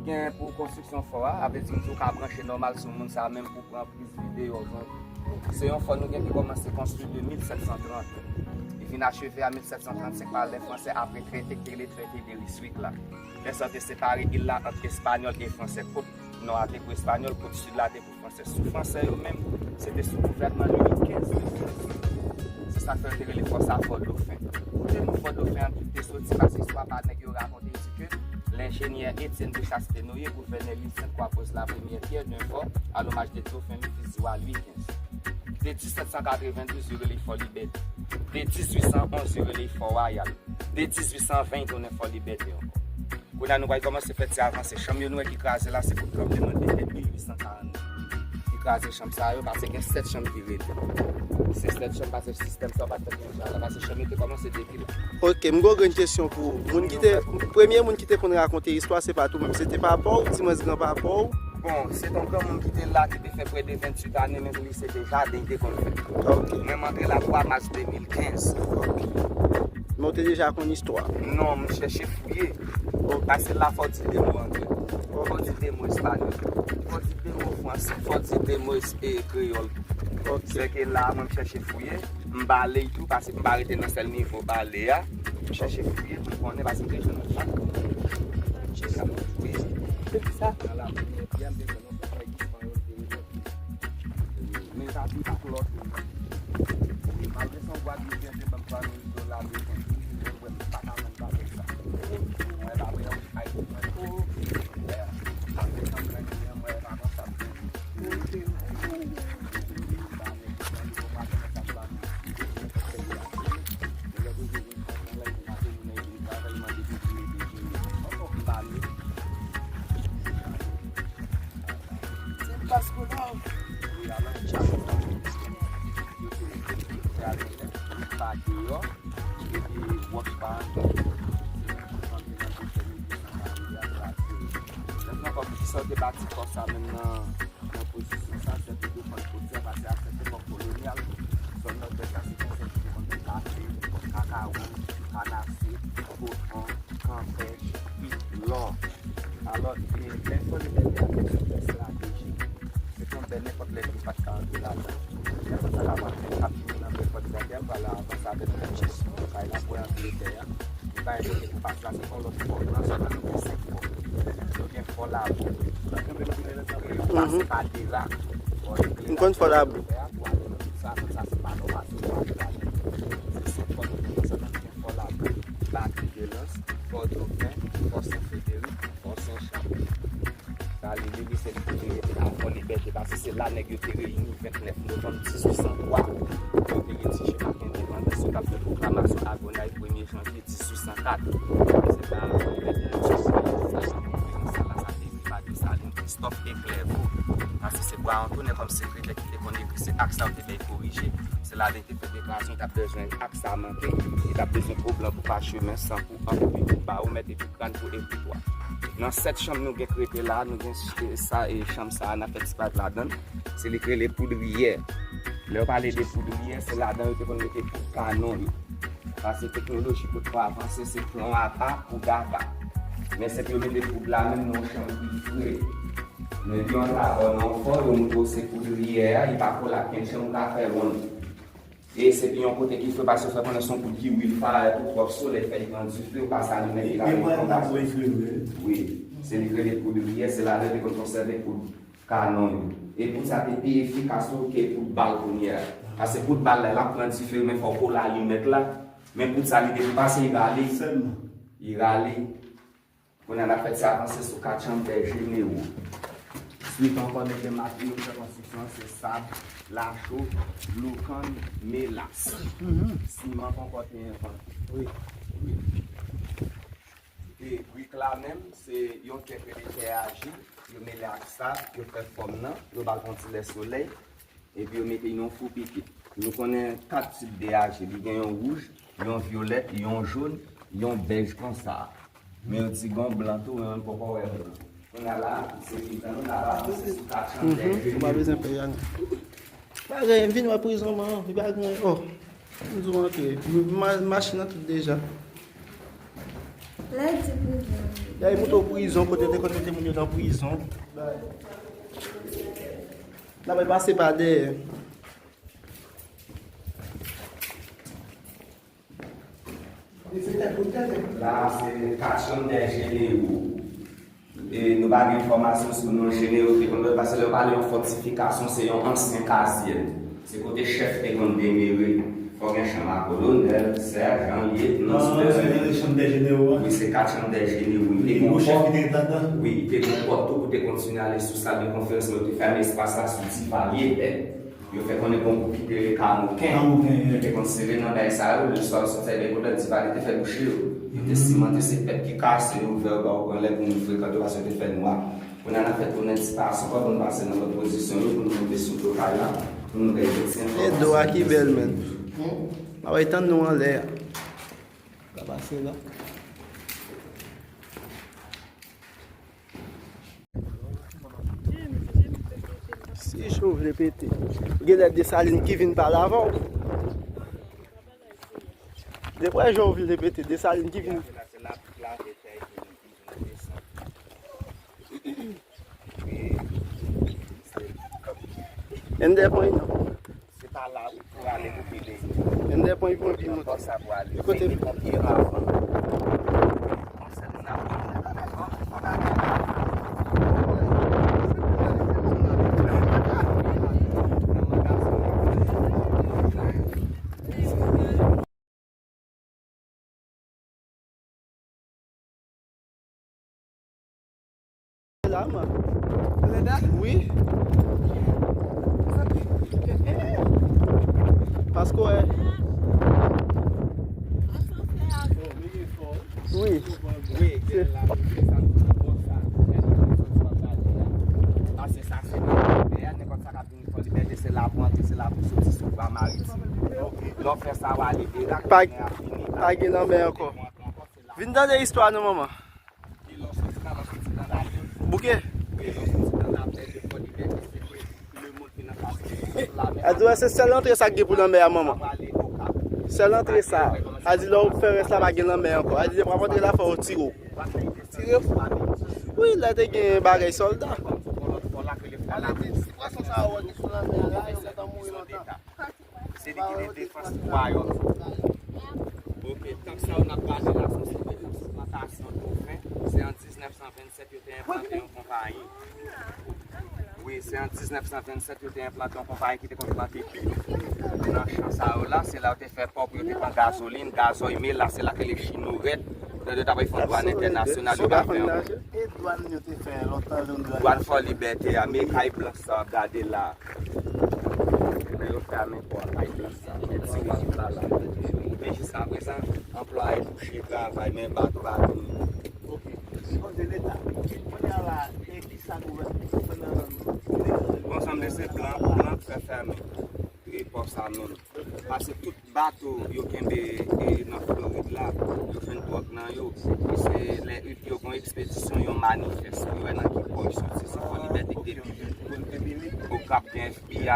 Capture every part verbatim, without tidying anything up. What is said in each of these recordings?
gen pou konstriksyon fò a, a vle di m di w ka branche nòmal sou moun sa a menm pou pran priz videyo, jan. Se yon fò nou gen ki kòmanse konstwi de mil sèt san trant. Li vin acheve a mil sèt san trannsenk pa lè Fransè apre trete k te rele Traité de Ryswick la. Lè sa yo te separe il la ant espanyòl e fransè, kot nò a te pou espanyòl, kot sid la te pou fransè. Sou fransè yo menm, se te sou gouvènman Louis kenz. Se sa k fè yo te rele fò sa Fò Dofen. Kote non Fò Dofen an te soti, paske istwa pa nèg yo rakonte di ke lenjenyè Etienne de Chastenoye, gouvènè Lil Sent Kwa, poze la premyè pyè d'un fort à l'hommage de dauphin, fils du roi Louis kenz. De disèt san katrevendouz, yo rele Fò Libète. De dizuit san onz, yo rele Fò Wayal. De dizuit san ven, tounen Fò Libète ankò. Kounye a nou pral kòmanse fè ti avanse. Chanm yo nou wè ki kraze la, se kout tranblemanntè de mil uit san karannde ki kraze chanm sa yo, paske gen sèt chanm ki rete. Se sèt chanm, paske sistèm sa pa t fèt konsa la, paske chanm yo te kòmanse depi la. Ok, m gon grenn kesyon pou ou. Moun ki te, premye moun ki te konn rakonte istwa, se pa t ou menm, se te papa w, dimwens granpapa w? Bon, se t on granmoun ki te la, ki te fè prè de venntuit ane, men pou li se te jaden li te konn fè. Ok. Mwen, m antre la twa mas de mil kenz. Ok. Men w te deja konn istwa? Non, m chèche fouye. Ok. Paske la, fò w di de mo anglè. Ok. Fò w di de mo espanyòl. Fò w di de mo fransè. Fò w di de mo es-, e, kreyòl tou. Ok. Se ke la, mwen, m chèche fouye. M bale tou, paske m pa rete nan sèl nivo bale a. M chèche fouye pou m konnen, paske m te jwenn yon chat. M chèche fouye. Se ki sa? Nan la premyè pyè, m te jwenn yon bagay ki espanyòl te rele. Men sa di ak lòt yo. Malgre se yon bwat yo gen, te ban m twa mil dola de konti, mwen, mwen pa ka vann bagay sa. Mwen pa wè yon bagay pou mwen. Mwen pa konn sa. Nan kòb ki sa w te bati kò sa menm nan, nan pozisyon sa, se pou defann fwontyè, paske a sèt epòk kolonyal, zòn nòdès la se te yon zòn ki te konn gen kafe, kakawou, kanafye, kotwon, kanpèch, pit, lò. Alò, e, lè fò libète a kesyon fè estratejik, se te yon bè nenpòt lè li pa t ka antre ladan. Nenpòt sa ka pran tèt ap vini nan bè fò libète a, pral avanse avèk yon jesyon kay la pou antre tè a. Li pa enpòte pou pase la, se yon lòt fò. Nan zòn nan nou gen senk fò. Nou gen Fò Labou. Yo pase pa de la. M konn Fò Labou. Pou ale nan tout sa, sa se pa nò, pase pou ale. Se senk fò nou gen nan zòn nan, nou gen Fò Labou, Bati de Lans, Fò Dofen, Fò Sen Frederik, Fò Sen Chak. Sa li, li, li se li ki te rete a Fò Libète, paske se la nèg yo te reyini vennèf novanm dizuit san twa. Yo te retire ak endepandans, yo t ap fè pwoklamasyon Agonay premye janvye dizuit san kat. Se pa Fò Libète a, sa, sa, sa, sa, sa te vin pa Desalin, Kristòf e Klèvo. Paske se Bwa Antounen kòm sekretè ki te konn ekri, se ak sa yo te bay korije. Se la li te fè deklarasyon, t ap bezwen ak sa manke, li t ap bezwen gwo blan pou pachemen, san pou anpil, pou bawomèt epi kràn pou eritwa. Nan sèt chanm nou gen k rete la, nou gen ch-, e sa, e chanm sa a, n ap fè ti paj ladan l. Se li k rele poudriyè. Lè yo pale de poudriyè, se ladan yo te konn mete poud kanon yo. Paske teknoloji potko avanse, se plon apa, poud apa. Men se pou yo mete poud la menm nan yon chanm ki fre. Men gen yon tabò nan yon fò, yo montre w se poudriyè a, li pa kole ak kenn chanm ou ka fè wonn. E se pi yon kote ki fre, paske fè konnen se yon poud ki wil fayè tou, twòp solèy fè li pran dife, ou pase alimen li rale konsa. Wi, se li k rele poudriyè, se ladan yo te konn konsève poud kanon yo. E poud sa te pi efikas tou ke poud bal kounye a. Paske poud bal la, l ap pran dife, men fò w kole alimèt la. Men poud sa, li depi pase, li rale. Li rale. Kounye a, n ap fè ti avanse sou kat chanm dè jenero. Swit ankò, nou gen materyo pou fè konstriksyon an, se sab, lacho, dlo kann, melas. Siman poko te envante. Wi. Wi. E brik la menm, se yon tè k rele tè ajil, yo mele ak sab, yo fè fòm nan, yo ba l yon ti lè solèy, epi yo mete yon fou pikit. Nou konnen kat tip de ajil, li gen yon wouj, yon vyolèt, yon jòn, yon bèj konsa. Men yo di gon blan tou, men mwen poko wè blan. Kounye a la, se ki tan nou ta avanse sou kat chanm dè jenero. Ou pa bezwen peye anyen. Pa gen anyen, vin wè prizon man, li pa gen anyen. Oh, m di w antre. Ma-, machin nan tout deja. Lè di prizon. Dayè, moute w prizon, kote te konn mete moun yo nan prizon. N ap pase pa dèyè. La, se kat chanm dè jenero. E nou pa gen enfòmasyon sou non jenero ki te konn fèt, paske lè yo pale yon fòtifikasyon, se yon ansyen kazèn. Se kote chèf te konn demere. Fò gen chanm a kolonèl, sèjan, lyetnan, supèryè. Wi, se kat chanm dè jenero. Wi, li te gen pòt tou pou te kontinye ale sou sal de konferans, men yo te fèmen espas la sou Divalye. Yo fè konnen gon gwoup ki te rele Kamoken, ki te konn sere nan bèy sa yo, lè swa yo sot fè bèy kontan, Divalye te fè bouche yo. Yo te simante se pèp ki kase yo, ouvè yo ba yo pran lè pou moun frekante yo, paske yo te fè nwa. Kounye a n ap fè tounen ti pase ankò pou n pase nan lòt pozisyon yo, pou n monte sou do kay la, pou nou bay zòt ti enfòmasyon. E do a ki bèl, menn. Mwen tann nou anlè a. Sa pase la. Si cho vle pete. Genlè Desalin ki vin pale avè w. Depwen jan w vle pete, Desalin ki vin. Endè pran non. Se pa la wi pou ale pou pile. Endè pran pou pi mont. Konsa pou ale. Kote? Se li konpye avan. Konsa nou n ap pran. La, man. Leda? Wi. Paske, wè. Wi. Wi, se la, wi, se sa, nou pran sa. Pase sa, se la, nenpòt sa k ap Fò Libète, se la pou antre, se la pou soti sou vwa maritim. Lè w fè sa, w ale Berak, pa, jounen a fini. Pa gen lanmè ankò. Vin tande istwa nou, manman. Bouke. A di w se sèl antre sa k gen pou lanmè a, manman. Sèl antre sa. A di lè w fè rès la, pa gen lanmè ankò. A di depi w ap antre la, fò yo tire w. Tire w. Wi, lè te gen bagay sòlda. Pwason sa yo wè ki sou lanmè a la, yo gentan mouri lontan. Se li ki te defans pou wayòm. Ok, tank sa yo n ap pale la, se yon seri de plantasyon dofen. Se an diznèf san vennsèt yo te enplante yon konpayi. Wi, se an diznèf san vennsèt yo te enplante yon konpayi ki te konn plante pil nan chan sa yo la. Se la yo te fè pò pou yo te pran gazolin, gazòy, men la se la ke le chino rèd. Lè yo t ap fè dwàn entènasyonal, yo pa fè yon. E dwàn yo te fè lontan, jan dwàn. Dwàn Fò Libète a, men kay blanch sa w ap gade la. Men yo fèmen pò a, kay blanch sa. Men ti waf la, la. Men jiskaprezan, anplwaye bouche travay, men bato pa vini. Ok. Kote Leta? Kounye a la, e ki sa gouvènman fè nan zòn nan? Bon, sanble se plan, plan trè fèmen. E pò sa menm. Pase tout bato yo kenbe, e, nan Florid la, yo jwenn dwòg nan yo. E se lè yo gen yon ekspedisyon, yon manifès, pou yo wè nan ki pò yo soti, se Fò Libète ki te pi vit. Okap gen F B I.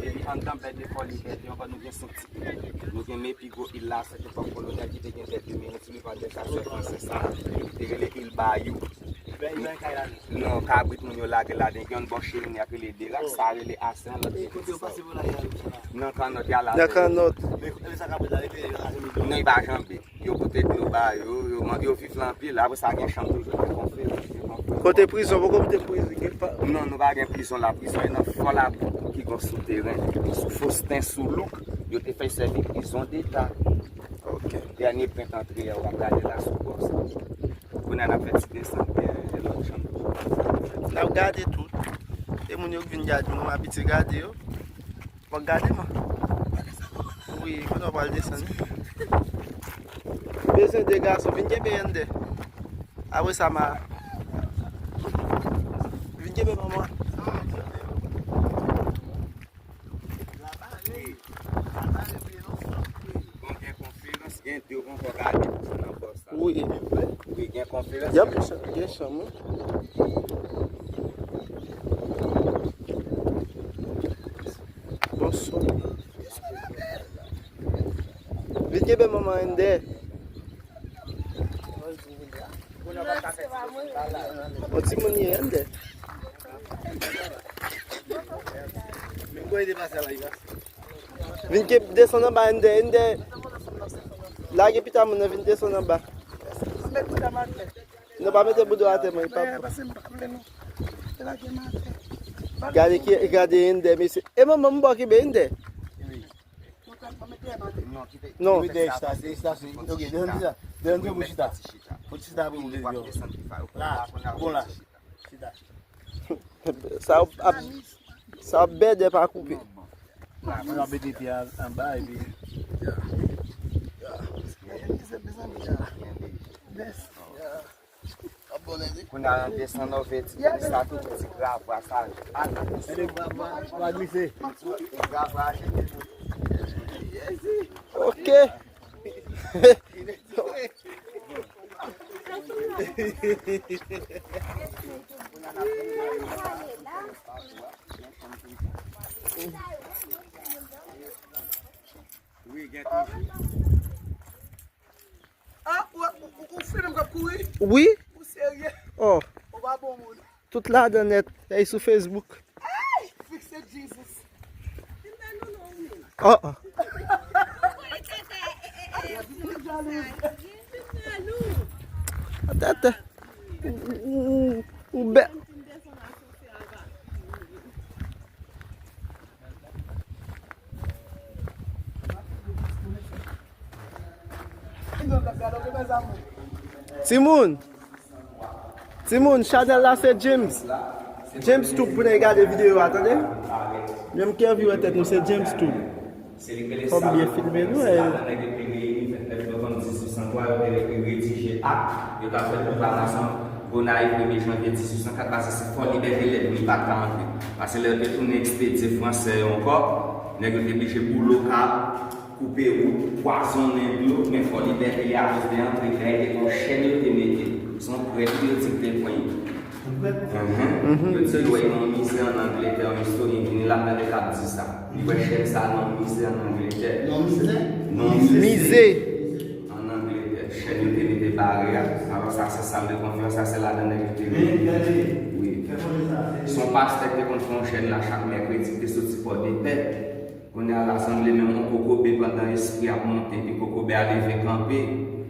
Epi anndan bèl de Fò Libète, ankò nou gen Senti. Nou gen men pi gwo il la, se te pòt kolonyal ki te gen dèt de mil. Li pa de sa, se fransè sa. Li te rele Il Bayou. Non, kabrit moun yo lage ladan, gen yon bò chemine ak rele Derak, sa rele Asen, lòt gen Ti Sal. Nan Kannòt, y a la. Nan Kannòt. Non, y pa janbe. Yo pote dlo ba yo, yo, yo viv la anpil. Apre sa, gen chanm toujou, gen konferans, gen konferans. Kote prizon, poko mete prizon. Non, nou pa gen prizon la. Prizon e nan Fò Labou ki gon souteren. Sou Fosten, sou Louk, yo te fè sèvi prizon deta. Ok. Dènye pent antre a, w ap gade la sou bò sa. Kounye a n ap fè ti desann, gen lòt chanm. N ap gade tout. E moun yo k vin gade, nou abitye gade yo. W ap gade, man. Wi, kounye a w pral desann. Bezwen de gason, vin kenbe anndan. Apre sa, ma. Vin kenbe manman. Bon, gen konferans, gen de ankò gade pou sa nan pòs la. Wi. Wi, gen konferans. Y ap gen chanm, wi. Bon son. Vin kenbe manman anndan. Kounye a w ap ka fè ti Yon timoun ye, Ende. Vin ke desann anba, Ende, Ende. Lage pita moun nan, vin desann anba. Non, pa mete boudou atè, mwen, pa. Gade ki, gade Ende, mesye. E manman, m bò ki be Ende. Non. Wi, dèyè chita, dèyè chita, se, ok, desann chita. Desann pou chita. Pou chita, pou desann. La, bon la. Chita. Sa ap, sa ap bèdè pa koupe. Mwen ap mete pye a anba, epi. Kounye a, desann nan, veti, sa tout ti gravwa sa. Gade gravwa, gravwa glise. Gravwa jete. Ok. Wi, gen toujou. Ah, ou, ou, ou, ou fè menm k ap kouri? Wi. Ou serye? Oh. Ou pa bon moun. Tout ladan nèt. Ey, sou Facebook. Ay, fikse Jesus. Oh, oh. Atè, atè. Ou, ou, ou, ou bè. Timoun! Timoun, chanèl la se James. James Tube pou nèg gade videyo a, tande? Menm ki anvi wè tèt nou, se James Tube. Fò m byen filme nou, e. Nèg yo te reyini vennèf novanm dizuit san twa, yo te re-, redije ak yo t ap fè pwoklamasyon Gonayiv premye janvye dizuit san kat, paske se Fò Libète lèd li pa t ka antre. Paske lè yo te tounen ekspedye fransè yo ankò, nèg yo te blije boule okap, koupe wout, pwazonnen dlo, men Fò Libète li akoz de antre, dayè te gon chèn yo te mete. Se yon prèt wi yo di ki te pran. Mhm. Yo di yo wè yon mize ann Angletè, yon istoryen vini la, m tande k ap di sa. Li wè chèn sa a nan yon mize ann Angletè. Nan mize? Nan yon mize. Ann Angletè. Chèn yo te mete bare a. Alò sa se sal de konfyans, sa se ladan nèg yo te reyini. Wi. Se yon pastè ki te konn fè yon chèn la chak mèkredi, ki te soti Pòdepè. Kounye a la sanble menm yon kokobe pandan espri ap monte, epi kokobe a leve kanpe,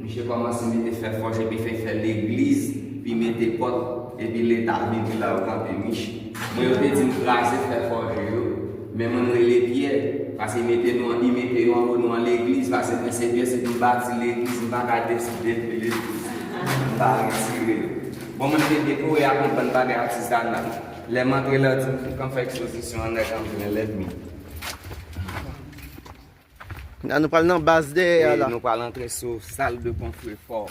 misye kòmanse mete fè fòje, epi fè, fè legliz, epi mete pòt, epi Leta vini la yo kanpe, miche. Mwen yo te di m kraze fè fòje yo, men mwen m rele Pyè, paske mete nou an, li mete yo anwo nou an legliz, paske mwen se Pyè, se pou m bati legliz, m pa ka desi-, detwi legliz, m pa retire yo. Bon, mwen m te dekore ak yon bann bagay atizanal. Lè m antre la, yo di m foukan fè ekspozisyon an nèg antre lènmi. Kounye a nou pral nan baz dèyè a la. Wi, nou pral antre sou sal de konfrefò.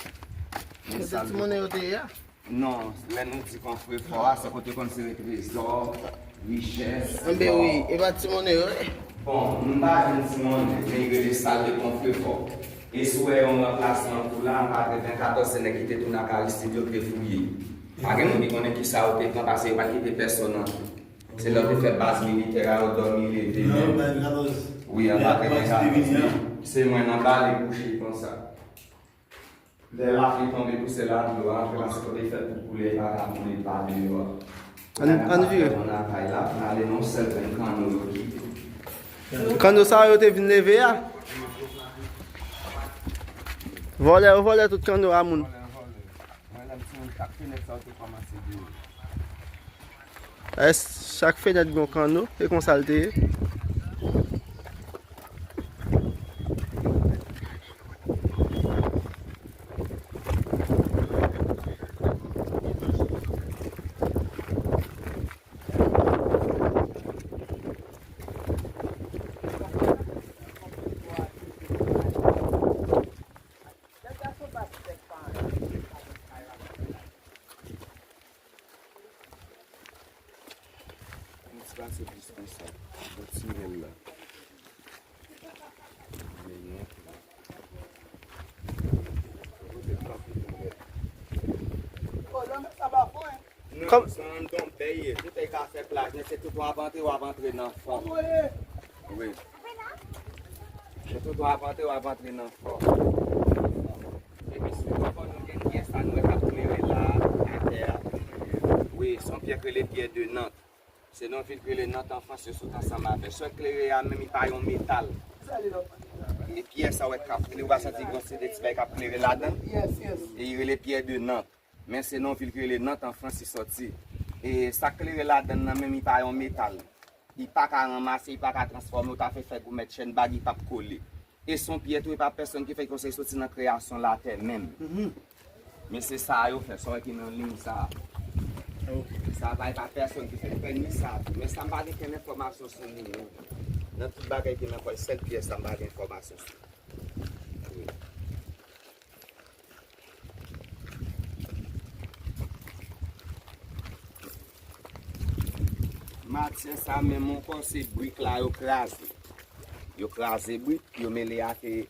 Kote timonnen yo te ye a? Non, lè nou di konfrefò a, se kote konn sere trezò, richès. Anben wi, e pa timonnen yo ye? Bon, m pa jwenn timonnen, men yo rele sal de konfrefò. E si w wè yon ranplasman tou la, an katrevenkatòz, se nèg ki te tounen ak Aristide yo ki te fouye. Pa gen moun ki konnen kisa yo te pran, paske yo pa t kite pèsonn antre. Se lè yo te fè baz militè a, yo dòmi leve. Nan katrevenkatòz. Wi, an katrevenkatòz. Se mwen nan bale kouche konsa. Lè lapli tonbe, pouse ladlo a antre, paske kote fèt pou koule, e pa ka koule pa deyò a. Ann, ann vire. Mwen lakay la, mwen ale nan yon sèl grenn kanno yo kite. Kanno sa yo te vin leve a? Vòlè yo vòlè tout kanno a moun. Mwen, lè m timoun, chak fenèt sa yo te kòmanse vire. Dayè, chak fenèt gen yon kanno, e konsa l te ye. Yon ti pase plis konsa. Yon ti rèl la. Men yon. Kòm se anndan bèy ye, tout e ka fè plaj, men se tout w ap antre, w ap antre nan fon. Wi. Se tout w ap antre, w ap antre nan fon. Epi si w konn nou gen pyès sa nou wè k ap klere la, atè a. Se yon pyè k rele pyè de Nant. Se nan vil k rele Nant an Frans, yo sot ansanm avè l. Sa k klere a menm, li pa yon metal. Men pyè sa w wè k ap klere, ou pa santi gon seri de ti bagay k ap klere ladan l? E li rele pyè de Nant. Men se nan vil k rele Nant an Frans li sòti. E sa k klere ladan l nan menm, li pa yon metal. Li pa ka ranmase, li pa ka transfòme, ou ta fè fè goumèt chèn bag, li p ap kole. E se yon pyè tou, e pa pèsonn ki fè l konsa, li soti nan kreyasyon latè menm. Men se sa yo fè, sa w wè ki nan liy sa a. Sa pa, e pa pèsonn ki fè l, fè ni sa tou. Men sa m pa gen kenn enfòmasyon sou li, non. Nan tout bagay ki nan kò l, sèl pyè sa m pa gen enfòmasyon sou li. Wi. Matyè sa menm ankò, se brik la yo kraze. Yo kraze brik, yo mele ak, e,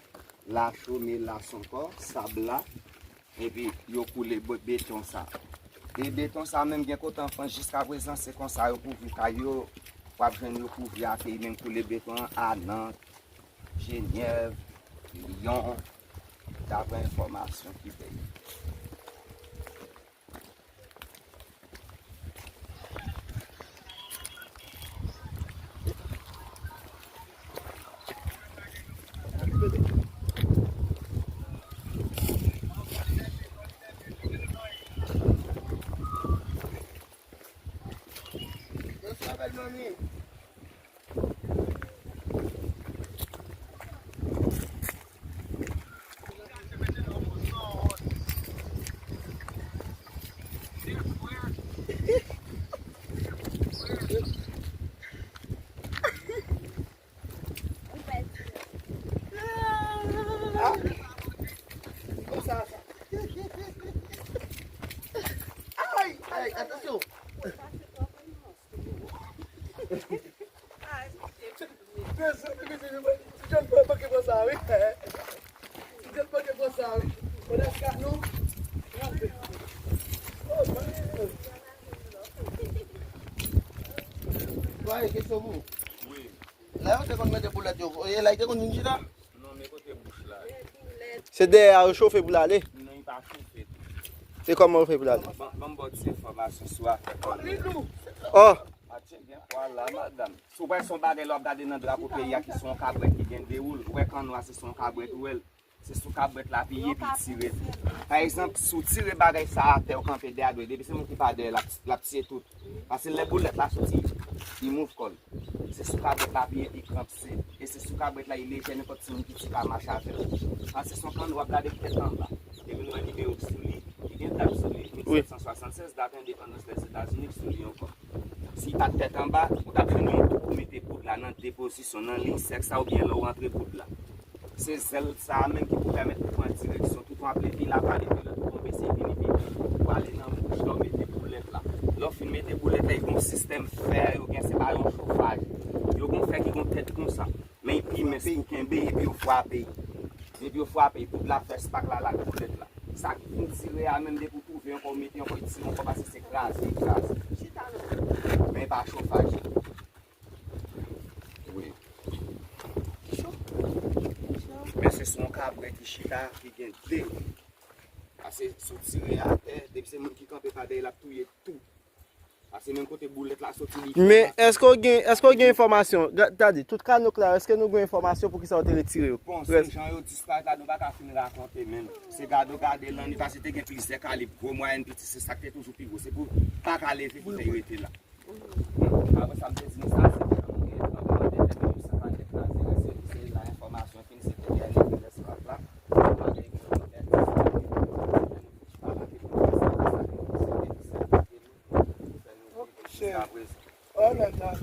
lachomye la ankò, sab la, epi yo koule be-, beton sa. E beton sa menm gen kote an Frans jiska prezan, se konsa yo kouvri kay yo, w ap jwenn yo kouvri ak, e, menm koule beton an, a Nant, Jenèv, Lyon, daprè enfòmasyon ki te ye. Ay, ay, atansyon. Mezanmi, mezanmi, mezanmi, ti John pa manke pran sa, wi. Ti John manke pran sa, wi. Pandan sa, nou. Oh, man. Wa, e kesyon pou ou. Wi. La, yo te konn mete boulèt yo. E la, yo te konn vin chita? Non, men kote bouch la. Se dèyè a yo chofe pou l ale? Non, li pa chofe tou. Se kòman yo fè pou l ale? Ban, ban m ba w ti enfòmasyon sou afè kanno. Oh! Atye gen pwa la, madanm. Si w wè se yon bagay la w ap gade nan drapo peyi a ki se yon kabrèt ki gen de wou l, ou wè kanno a se se yon kabrèt ou wè l. Se sou kabrèt la piye epi l tire tou. Pa egzanp, si w tire bagay sa atè, ou kanpe dèyè a dwe, depi se moun ki pa dèyè, l ap, l ap tiye tout. Paske lè boulèt la soti, li move kò l. Se sou kabrèt la piye epi l kanpe. E se sou kabrèt la li lejè, nenpòt timoun piti ka mache avè l. Paske se yon kanno w ap gade tèt anba. Epi nou wè nimewo k sou li, li gen dat sou li, mil sèt san swasannsèz, dat endepandans Lèzetazini k sou li ankò. Si li pa t tèt anba, ou t ap jwenn yon twou pou mete poud la nan de pozisyon, nan liy sèk sa oubyen lè w rantre poud la. Se zèl sa a menm ki pou pèmèt ou pran direksyon. Tout w ap leve, l ap ale, epi lè tou tonbe, se vini, epi ou ale nan bouch la, ou mete boulèt la. Lè w fin mete boulèt la, e gon sistèm fè yo gen, se pa yon chofaj. Yo gon fè ki gon tèt konsa. Men li pi mens pou kenbe, epi yo frape. Depi yo frape, poud la fè spak la, l ak boulèt la. Sa ki fin tire a menm, depi w twouve ankò, ou mete ankò, li tire ankò, paske se kraze, li kraze. Men pa chofaj. Wi. Men se sou yon kabrèt ki chita, ki gen de. Paske si w tire atè, depi se moun ki kanpe pa dèyè, l ap touye tou. Paske menm kote boulèt la soti, li fè. Men èske w gen, èske w gen enfòmasyon? Ga-, gade, tout kanno k la yo, èske nou gen enfòmasyon poukisa yo te retire yo? Bon, se jan yo disparèt la, nou pa ka fin rakonte menm. Se gade w gade lanni, paske te gen plizyè kalib, gwo, mwayèn, piti, se sa k te toujou pi gwo. Se pou pa ka leve pou te rete la. Apre sa, m te di nou sa, se te nan mil nèf san katrannde, mil nèf san katrannde, se la enfòmasyon fin, se te dènye trimès la. Ok. Oh my God.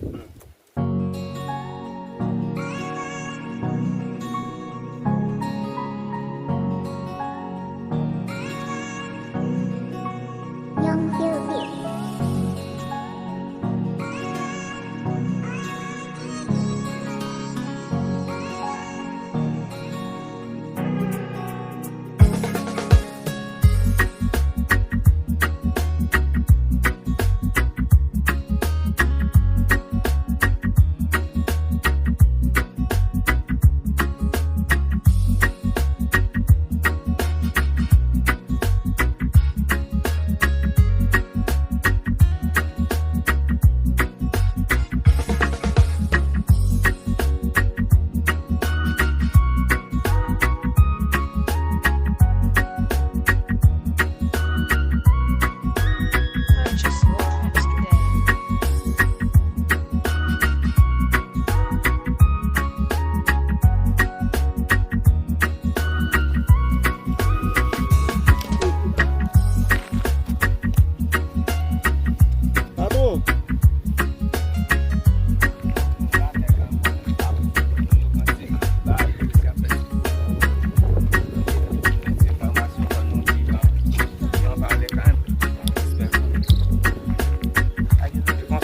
Young Phil Beats.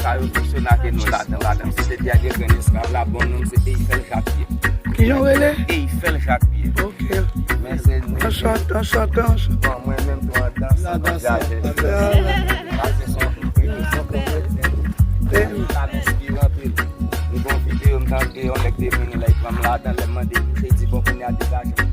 Sa yo fonksyone ak nou ladan, ladan. Se te di a gen grenn esklav la, bon, non, se Eyfèl Jakpyè. Kijan w rele? Eyfèl Jakpyè. Ok. Men se nou. Anchante, anchante, anchante. Bon, mwen menm tou an dans, an dans. Pase son, son, son, son, la m enspire anpil. M gon videyo, m tande yon nèg te vini la, li pran m ladan, lè m mande pou se di, bon, kounye a degaje m.